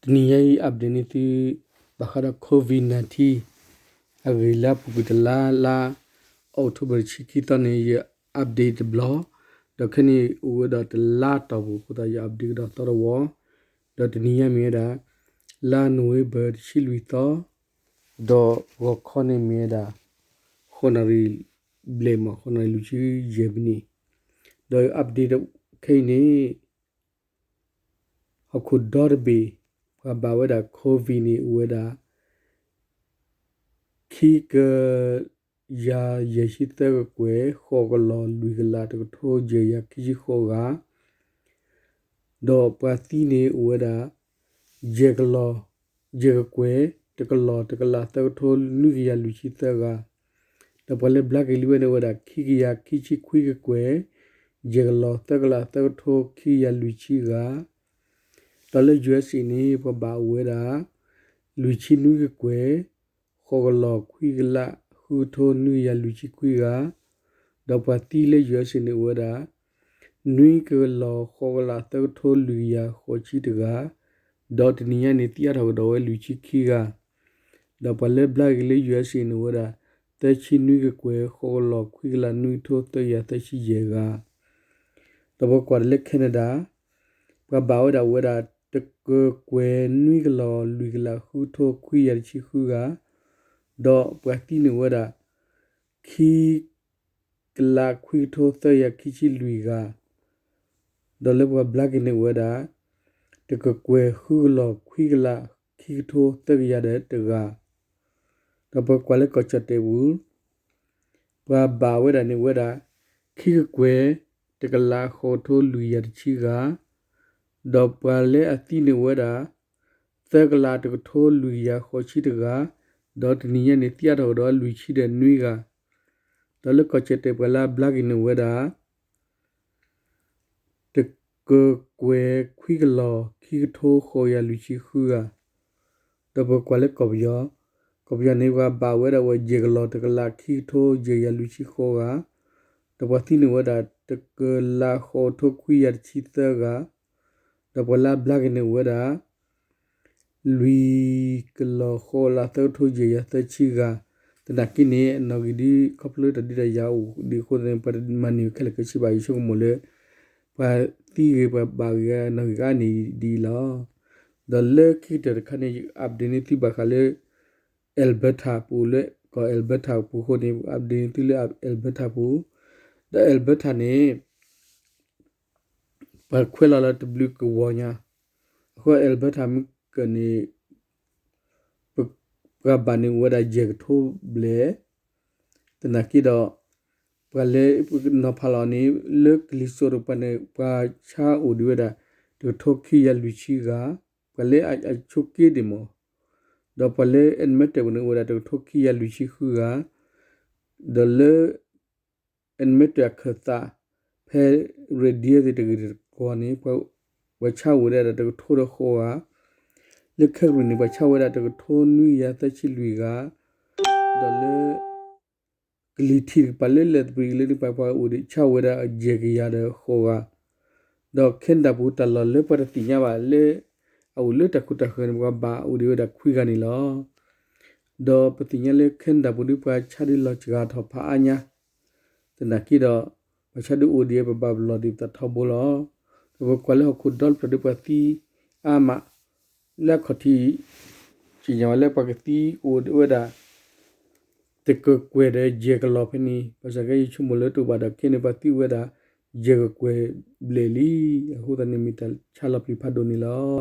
တနံၤညါအံၤ update န့ၢ်သု ဘၣ်ဃးဒီး COVID nineteen အဂ့ၢ်လၢအပူၤကွံာ်တလါ လါ October တဆံခံသီန့ၣ် ယ update တဘျီ, ဒီးခဲန့ၣ်အိၣ်ဝဲဒီးတလါတီၢ်ပူၤအဃိသတး ယ update ကဒီးသီတဝီ, ဒီးတနံၤညါမ့ၢ်ဝဲဒၣ် လါ November တဆံလွံၢ်သီ, ဒီးဂီၤခီန့ၣ်မ့ၢ်ဝဲဒၣ် ဃိးနၣ်ရံၣ်ဘျဲၣ်မး ဃိးနၣ်ရံၣ်လွံၢ်ဆံယဲၢ်မံးနံး, ဒီး update ခဲအံၤန့ၣ် ဟီၣ်ခိၣ်ဒီတဘ့ၣ် ပှၤဘၣ်ဝဲဒၣ် COVID န့ၣ် အိၣ်ဝဲဒၣ် ခံကယၤယဲၢ်ဆံသၢကကွဲၢ် ဃိးကလီၤလွံၢ်ကလး တကထိယဲၢ်ကယၤခံဆံဃိးဂၤ, ဒီးပှၤသံန့ၣ်အိၣ်ဝဲဒၣ် ယဲၢ်ကလီၤ ယဲၢ်ကကွဲၢ် တကလီၤတကလး သၢကထိနွံကယၤလွံၢ်ဆံသၢဂၤ, ဒီးပှၤလၢဘျါက့ၤလံဝဲန့ၣ်အိၣ်ဝဲဒၣ် ခံကယၤခံဆံခွံကကွဲၢ် ယဲၢ်ကလီၤသၢကလး သၢကထိခံကယၤလွံၢ်ဆံဂၤ, ဒီးလၢ USA န့ၣ် ပှၤဘၣ်အိၣ်ဝဲဒၣ် လွံၢ်ဆံနွံကကွဲၢ် ဃိးကလီၤခွံကလး ဃုကထိနွံကယၤလွံၢ်ဆံခွံဂၤ, ဒီးပှၤသံလၢ USA န့ၣ်အိၣ်ဝဲဒၣ် နွံကလီၤဃိးကလး သၢကထိလွံၢ်ကယၤဃိးဆံတဂၤ, ဒီးတနံၤညါန့ၣ် သံအါထီၣ်ကဒီးဝဲလွံၢ်ဆံခံဂၤ, ဒီးပှၤလၢဘျါက့ၤလၢ USA န့ၣ်အိၣ်ဝဲဒၣ် သၢဆံနွံကကွဲၢ် ဃိးကလီၤခွံကလး နွံကထိသၢကယၤသၢဆံယဲၢ်ဂၤ, ဒီးပကွၢ်တၢ်လၢ Canada ပှၤဘၣ်ဝဲဒၣ်အိၣ်ဝဲဒၣ် တကကွဲၢ်နွံကလီၤလွံၢ်ကလး ဃုကထိခွံကယၤတဆံဃုဂၤ, ဒီးပှၤသံန့ၣ်အိၣ်ဝဲဒၣ် ခံကလးခွံကထိသၢကယၤခံဆံလွံၢ်ဂၤ, ဒီးလၢပှၤဘျါက့ၤန့ၣ်အိၣ်ဝဲဒၣ် တကကွဲၢ်ဃုကလီၤခွံကလး ခံကထိသၢကယၤဒီးတဂၤ, ဒီးပကွၢ်လၢကီၢ်ကၠီၣ်တဲၣ်ပူၤ ပှၤဘၣ်ဝဲဒၣ်န့ၣ်အိၣ်ဝဲဒၣ် ခံကကွဲၢ် တကလးဃိးကထိလွံၢ်ကယၤတဆံဂၤ, ဒီးပှၤလၢအသံန့ၣ်အိၣ်ဝဲဒၣ် သၢကလးတကထိလွံၢ်ကယၤဃိးဆံတဂၤ, ဒီးတနံၤညါန့ၣ် သံအါထီၣ်ကဒီးလွံၢ်ဆံဒီးနွံဂၤ, ဒီးလၢကီၢ်ကၠီၣ်တဲၣ်ပှၤလၢအဘျါက့ၤန့ၣ်အိၣ်ဝဲဒၣ် တကကွဲၢ်ခွံကလီၤ ခံကထိဃိးကယၤလွံၢ်ဆံဃုဂၤ, ဒီးပကွၢ်လၢကီၢ်ပယီၤ, ကီၢ်ပယီၤန့ၣ် ပှၤဘၣ်ဝဲဒၣ်ဝဲ ယဲၢ်ကလီၤတကလး ခံကထိယဲၢ်ကယၤလွံၢ်ဆံဃိးဂၤ, ဒီးပှၤသံန့ၣ်အိၣ်ဝဲဒၣ် တကလးဃိးကထိခွံကယၤတဆံသၢဂၤ, ဒီးပှၤလၢအဘျါက့ၤန့ၣ်အိၣ်ဝဲဒၣ် လွံၢ်ကလီၤဃိးကလး သၢကထိယဲၢ်ကယၤသၢဆံဂၤ, သနာ်က့န့ၣ် အနီၣ်ဂံၢ်ဒ်ခီဖျိတၢ်ဒုးတၢ်ယၤအိၣ်ဒံးအဃိသတးန့ၣ် ပှၤတမၤန့ၢ်ခဲလၢာ်ခဲဆ့ဘၣ်. ယဆိကမိၣ်လၢ ပှၤသံဂ့ၤပှၤဘၣ်ဂ့ၤအနီၣ်ဂံၢ်ကအါန့ၢ်ဒ်အံၤလီၤ. ဒီးလၢခံကတၢၢ်တခါန့ၣ် update န့ၢ်သုဘၣ်ဃးလၢ Alberta ပူၤလၢကီၢ် Alberta ပူၤအဃိန့ၣ် update န့ၢ်သုလၢ Alberta ပူၤ, ဒီး Alberta န့ၣ် ပှၤခွဲးလီၤလၢတဘျုးကဝီၤညါ, အဃိ Alberta မ့ၢ်ကန့ၣ် ပှၤဘၣ်န့ၣ်အိၣ်ဝဲဒၣ်ယဲၢ်ကထိဘျဲၣ်, သနာ်က့ဒီး ပှၤလၢနီၤဖးလီၤန့ၣ် လၢကလံၤစိးတပၤန့ၣ် ပှၤဆါအိၣ်ဒံးဝဲဒၣ် တကထိခံကယၤလွံၢ်ဆံဂၤ, ပှၤလၢအဆိးက့ဒံးမး, ဒီးပှၤလၢ admitted ပူၤန့ၣ် အိၣ်ဝဲဒၣ်တကထိခံကယၤလွံၢ်ဆံဃုဂၤ, ဒီးလၢ admitted အခၢၣ်သး ဖဲ radius သ့ၣ်တဂ့ၤတကီၢ်န့ၣ် ပှၤဆါအိၣ်ဝဲဒၣ်တကထိဒီးဃိးဂၤ, လၢ Calgary န့ၣ် ပှၤဆါဝဲဒၣ်တကထိနွံကယၤသၢဆံလွံၢ်ဂၤ, ဒီးလၢ ကလံၤထံးတကပၤလၢ Lethbridge လၢန့ၣ် ပှၤဆါဝဲဒၣ်ယဲၢ်ကယၤဒီးဃိးဂၤ, ဒီး Canada ပူၤတၢ်လီၢ်လၢပှၤတသ့ၣ်ညါဘၣ်လၢ အအိၣ်လၢတၢ်ခိတၢ်ဃၢၤန့ၣ် ပှၤဘၣ်အိၣ်ဒံးဝဲဒၣ်ခွံဂၤန့ၣ်လီၤ. ဒီးပသ့ၣ်ညါလၢ Canada ပူၤဒီးပှၤဆါဒုးလီၤစှၤထီၣ်ဖးအါညါ, သနာ်က့ဒီး ပှၤဆါဒုးအိၣ်ဒံး ပဘၣ်ပလီၢ်ဒံးပသးထီဘိလီၤ. ဒီးပကွၢ်လၢဟီၣ်ခိၣ်ဒီတဖျၢၣ်ဒီးပှၤသံအါမး, လၢအခီၣ်ထံး သ့ၣ်ညါဝဲလၢပှၤကသံအိၣ်ဝဲဒၣ် တကကွဲၢ်ဒီးယဲၢ်ကလီၤဖဲန့ၣ်, ဘၣ်ဆၣ်ကဲယဆိကမိၣ်လၢတအိၣ်ဘၣ်ဒီးခဲန့ၣ် ပှၤသံဝဲဒၣ် ယဲၢ်ကကွဲၢ်ဘျဲၣ်လံ, အဃိသတးန့ၣ်မ့ၢ်တၢ်ဆါလီၤပျံၤဖးဒိၣ်န့ၣ်လီၤ.